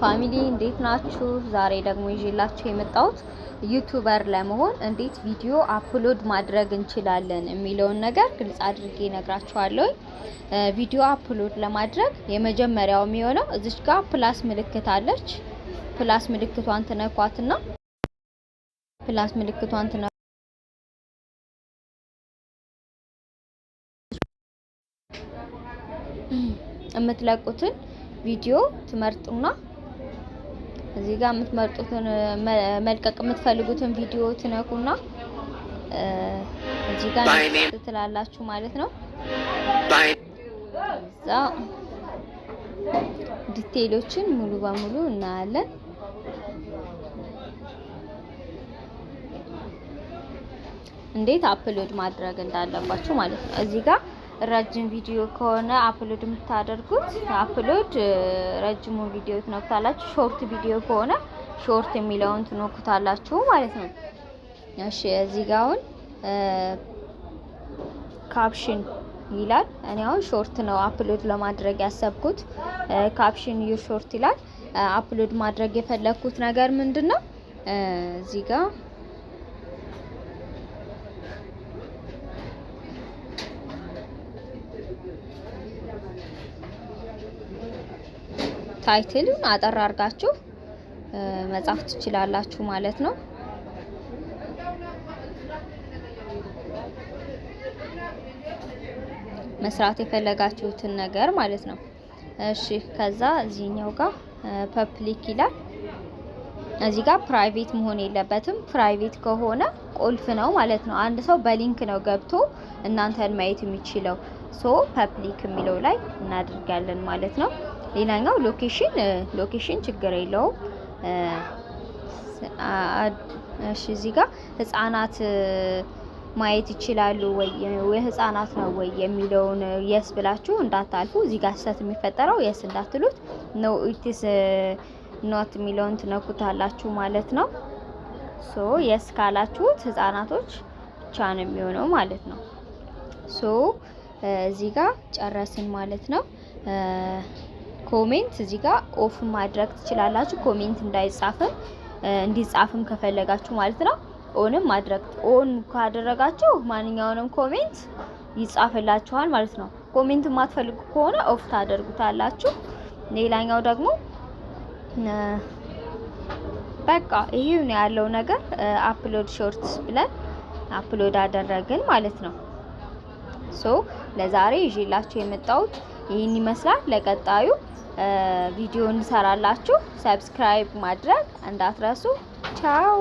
Family፣ እንዴት ናችሁ? ዛሬ ደግሞ ይዤላችሁ የመጣሁት YouTuber ለመሆን እንዴት ቪዲዮ upload ማድረግ እንችላለን የሚለውን ነገር ግልጽ አድርጌ እነግራችኋለሁ። ቪዲዮ upload ለማድረግ የመጀመሪያው የሚሆነው እዚች ጋር plus ምልክት አለች። Plus ምልክቷን ትነኳትና plus ምልክቷን ትነ የምትለቁትን ቪዲዮ ትመርጡና እዚህ ጋር የምትመርጡትን፣ መልቀቅ የምትፈልጉትን ቪዲዮ ትነኩና እዚህ ጋር ትላላችሁ ማለት ነው። እዛ detail ኦችን ሙሉ በሙሉ እናያለን። እንዴት upload ማድረግ እንዳለባችሁ ማለት ነው። እዚህ ጋር ረጅም ቪዲዮ ከሆነ upload የምታደርጉት upload ረጅሙን ቪዲዮ ትነኩታላችሁ። Short ቪዲዮ ከሆነ short የሚለውን ትነኩታላችሁ ማለት ነው። እሺ፣ እዚህ ጋር አሁን caption ይላል። እኔ አሁን short ነው upload ለማድረግ ያሰብኩት። Caption your short ይላል። Upload ማድረግ የፈለግኩት ነገር ምንድን ነው? እዚህ ጋር title ኡን አጠር አድርጋችሁ መጻፍ ትችላላችሁ ማለት ነው። መስራት የፈለጋችሁትን ነገር ማለት ነው። እሺ፣ ከዛ እዚህኛው ጋር public ይላል። እዚህ ጋር private መሆን የለበትም። Private ከሆነ ቁልፍ ነው ማለት ነው። አንድ ሰው በ link ነው ገብቶ እናንተን ማየት የሚችለው። So public የሚለው ላይ እናደርጋለን ማለት ነው። ሌላኛው location፣ location ችግር የለውም። እሺ፣ እዚህ ጋር ህጻናት ማየት ይችላሉ ወይ፣ የህፃናት ነው ወይ የሚለውን yes ብላችሁ እንዳታልፉ። እዚህ ጋር ስህተት የሚፈጠረው yes እንዳትሉት፣ no, it's not የሚለውን ትነኩታላችሁ ማለት ነው። So yes ካላችሁት ህጻናቶች ብቻ ነው የሚሆነው ማለት ነው። So እዚህ ጋር ጨረስን ማለት ነው። Comment እዚህ ጋር off ማድረግ ትችላላችሁ። Comment እንዳይጻፍም እንዲጻፍም ከፈለጋችሁ ማለት ነው። On ም ማድረግ፣ on ካደረጋችሁ ማንኛውንም comment ይጻፍላችኋል ማለት ነው። Comment የማትፈልጉ ከሆነ off ታደርጉታላችሁ። ሌላኛው ደግሞ በቃ ይሄው ነው ያለው ነገር። Upload shorts ብለን upload አደረግን ማለት ነው። So ለዛሬ ይዤላችሁ የመጣሁት ይህን ይመስላል። ለቀጣዩ ቪዲዮ እንሰራላችሁ። Subscribe ማድረግ እንዳትረሱ። ቻው።